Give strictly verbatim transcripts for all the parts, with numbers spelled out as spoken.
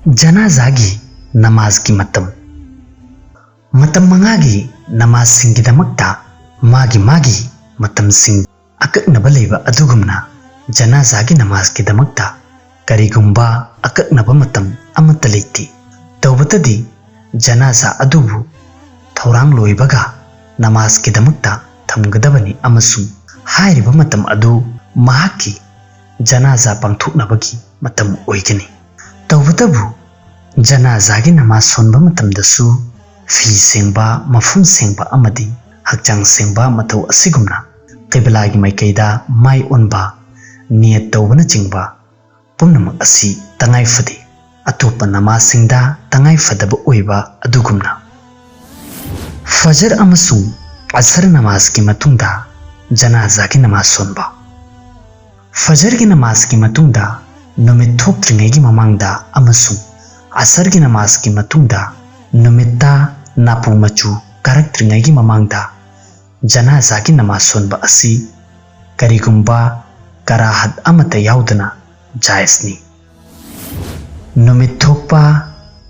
ꯖꯅꯥꯖꯥꯒꯤ ꯅꯃꯥꯖꯒꯤ ꯃꯇꯝ꯫ ꯃꯇꯝ ꯃꯉꯥꯒꯤ ꯅꯃꯥꯖꯁꯤꯡꯒꯤꯗꯃꯛꯇ ꯃꯥꯒꯤ ꯃꯥꯒꯤ ꯃꯇꯝꯁꯤꯡ ꯑꯀꯛꯅꯕ ꯂꯩꯕ ꯑꯗꯨꯒꯨꯝꯅ, ꯖꯅꯥꯖꯥꯒꯤ ꯅꯃꯥꯖꯒꯤꯗꯃꯛꯇ ꯀꯔꯤꯒꯨꯝꯕ ꯑꯀꯛꯅꯕ ꯃꯇꯝ ꯑꯃꯠꯇ ꯂꯩꯇꯦ꯫ ꯇꯧꯕꯇꯗꯤ, ꯖꯅꯥꯖꯥ ꯑꯗꯨꯕꯨ ꯊꯧꯔꯥꯡ ꯂꯣꯏꯕꯒ ꯅꯃꯥꯖꯒꯤꯗꯃꯛꯇ ꯊꯝꯒꯗꯕꯅꯤ ꯑꯃꯁꯨꯡ ꯍꯥꯏꯔꯤꯕ ꯃꯇꯝ ꯑꯗꯨ ꯃꯍꯥꯛꯀꯤ ꯖꯅꯥꯖꯥ ꯄꯥꯡꯊꯣꯛꯅꯕꯒꯤ ꯃꯇꯝ ꯑꯣꯏꯒꯅꯤ꯫ ꯇꯧꯕꯇꯕꯨ, ꯖꯅꯥꯖꯥꯒꯤ ꯅꯃꯥꯖ ꯁꯣꯟꯕ ꯃꯇꯝꯗꯁꯨ ꯐꯤ ꯁꯦꯡꯕ, ꯃꯐꯝ ꯁꯦꯡꯕ ꯑꯃꯗꯤ ꯍꯛꯆꯥꯡ ꯁꯦꯡꯕ ꯃꯊꯧ ꯑꯁꯤꯒꯨꯝꯅ ꯀꯤꯕꯂꯥꯒꯤ ꯃꯥꯏꯀꯩꯗ ꯃꯥꯏ ꯑꯣꯟꯕ, ꯅꯤꯌꯠ ꯇꯧꯕꯅꯆꯤꯡꯕ ꯄꯨꯝꯅꯃꯛ ꯑꯁꯤ ꯇꯉꯥꯏ ꯐꯗꯦ꯫ ꯑꯇꯣꯞꯄ ꯅꯃꯥꯖꯁꯤꯡꯗ ꯇꯉꯥꯏ ꯐꯗꯕ ꯑꯣꯏꯕ ꯑꯗꯨꯒꯨꯝꯅ, ꯐꯖꯔ ꯑꯃꯁꯨꯡ ꯑꯁꯔ ꯅꯃꯥꯖꯒꯤ ꯃꯇꯨꯡꯗ ꯖꯅꯥꯖꯥꯒꯤ ꯅꯃꯥꯖ ꯁꯣꯟꯕ꯫ ꯐꯖꯔꯒꯤ ꯅꯃꯥꯖꯒꯤ ꯃꯇꯨꯡꯗ ꯅꯨꯃꯤꯠ ꯊꯣꯛꯇ꯭ꯔꯤꯉꯩꯒꯤ ꯃꯃꯥꯡꯗ ꯑꯃꯁꯨꯡ ꯑꯁꯔꯒꯤ ꯅꯃꯥꯖꯒꯤ ꯃꯇꯨꯡꯗ ꯅꯨꯃꯤꯠꯇ ꯅꯥꯄꯨ ꯃꯆꯨ ꯀꯥꯔꯛꯇ꯭ꯔꯤꯉꯩꯒꯤ ꯃꯃꯥꯡꯗ ꯖꯅꯥꯖꯥꯒꯤ ꯅꯃꯥꯖ ꯁꯣꯟꯕ ꯑꯁꯤ ꯀꯔꯤꯒꯨꯝꯕ ꯀꯔꯥꯍꯠ ꯑꯃꯠꯇ ꯌꯥꯎꯗꯅ ꯖꯥꯏꯖꯅꯤ꯫ ꯅꯨꯃꯤꯠ ꯊꯣꯛꯄ,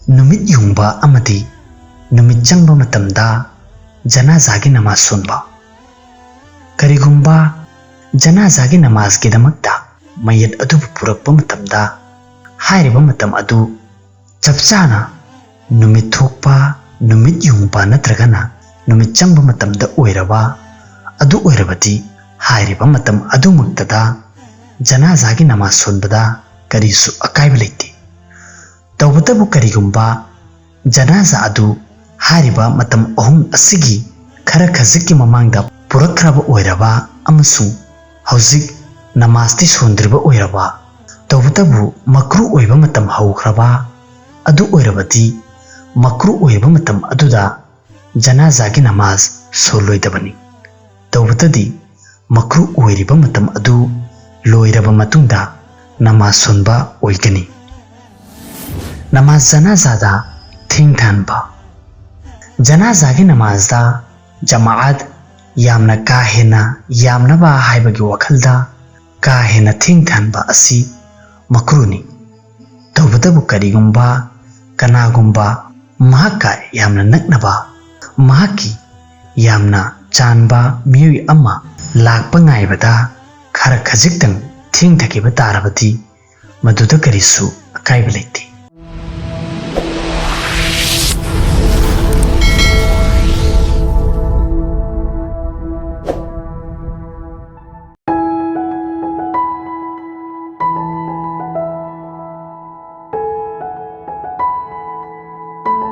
ꯅꯨꯃꯤꯠ ꯌꯨꯡꯕ ꯑꯃꯗꯤ ꯅꯨꯃꯤꯠ ꯆꯪꯕ ꯃꯇꯝꯗ ꯖꯅꯥꯖꯥꯒꯤ ꯅꯃꯥꯖ ꯁꯣꯟꯕ꯫ ꯀꯔꯤꯒꯨꯝꯕ ꯖꯅꯥꯖꯥꯒꯤ ꯅꯃꯥꯖꯒꯤꯗꯃꯛꯇ ꯃꯌꯦꯠ ꯑꯗꯨꯕꯨ ꯄꯨꯔꯛꯄ ꯃꯇꯝꯗ, ꯍꯥꯏꯔꯤꯕ ꯃꯇꯝ ꯑꯗꯨ ꯆꯞ ꯆꯥꯅ ꯅꯨꯃꯤꯠ ꯊꯣꯛꯄ, ꯅꯨꯃꯤꯠ ꯌꯨꯡꯕ ꯅꯠꯇ꯭ꯔꯒꯅ ꯅꯨꯃꯤꯠ ꯆꯪꯕ ꯃꯇꯝꯗ ꯑꯣꯏꯔꯕ, ꯑꯗꯨ ꯑꯣꯏꯔꯕꯗꯤ ꯍꯥꯏꯔꯤꯕ ꯃꯇꯝ ꯑꯗꯨꯃꯛꯇꯗ ꯖꯅꯥꯖꯥꯒꯤ ꯅꯃꯥꯖ ꯁꯣꯟꯕꯗ ꯀꯔꯤꯁꯨ ꯑꯀꯥꯏꯕ ꯂꯩꯇꯦ꯫ ꯇꯧꯕꯇꯕꯨ, ꯀꯔꯤꯒꯨꯝꯕ ꯖꯅꯥꯖꯥ ꯑꯗꯨ ꯍꯥꯏꯔꯤꯕ ꯃꯇꯝ ꯑꯍꯨꯝ ꯑꯁꯤꯒꯤ ꯈꯔ ꯈꯖꯤꯛꯀꯤ ꯃꯃꯥꯡꯗ ꯄꯨꯔꯛꯈ꯭ꯔꯕ ꯑꯣꯏꯔꯕ ꯑꯃꯁꯨꯡ ꯍꯧꯖꯤꯛ ꯅꯃꯥꯖꯇꯤ ꯁꯣꯟꯗ꯭ꯔꯤꯕ ꯑꯣꯏꯔꯕ, ꯇꯧꯕꯇꯕꯨ ꯃꯀ꯭ꯔꯨ ꯑꯣꯏꯕ ꯃꯇꯝ ꯍꯧꯈ꯭ꯔꯕ, ꯑꯗꯨ ꯑꯣꯏꯔꯕꯗꯤ ꯃꯀ꯭ꯔꯨ ꯑꯣꯏꯕ ꯃꯇꯝ ꯑꯗꯨꯗ ꯖꯅꯥꯖꯥꯒꯤ ꯅꯃꯥꯖ ꯁꯣꯜꯂꯣꯏꯗꯕꯅꯤ꯫ ꯇꯧꯕꯇꯗꯤ, ꯃꯀ꯭ꯔꯨ ꯑꯣꯏꯔꯤꯕ ꯃꯇꯝ ꯑꯗꯨ ꯂꯣꯏꯔꯕ ꯃꯇꯨꯡꯗ ꯅꯃꯥꯖ ꯁꯣꯟꯕ ꯑꯣꯏꯒꯅꯤ꯫ ꯅꯃꯥꯖ ꯖꯅꯥꯖꯥꯗ ꯊꯦꯡꯊꯍꯟꯕ꯫ ꯖꯅꯥꯖꯥꯒꯤ ꯅꯃꯥꯖꯗ ꯖꯃꯥꯑꯠ ꯌꯥꯝꯅ ꯀꯥ ꯍꯦꯟꯅ ꯌꯥꯝꯅꯕ ꯍꯥꯏꯕꯒꯤ ꯋꯥꯈꯜꯗ ꯀꯥ ꯍꯦꯟꯅ ꯊꯦꯡꯊꯍꯟꯕ ꯑꯁꯤ ꯃꯀ꯭ꯔꯨꯅꯤ꯫ ꯇꯧꯕꯇꯕꯨ ꯀꯔꯤꯒꯨꯝꯕ ꯀꯅꯥꯒꯨꯝꯕ ꯃꯍꯥꯛꯀ ꯌꯥꯝꯅ ꯅꯛꯅꯕ, ꯃꯍꯥꯛꯀꯤ ꯌꯥꯝꯅ ꯆꯥꯟꯕ ꯃꯤꯑꯣꯏ ꯑꯃ ꯂꯥꯛꯄ ꯉꯥꯏꯕꯗ ꯈꯔ ꯈꯖꯤꯛꯇꯪ ꯊꯦꯡꯊꯈꯤꯕ ꯇꯥꯔꯕꯗꯤ ꯃꯗꯨꯗ ꯀꯔꯤꯁꯨ ꯑꯀꯥꯏꯕ ꯂꯩꯇꯦ꯫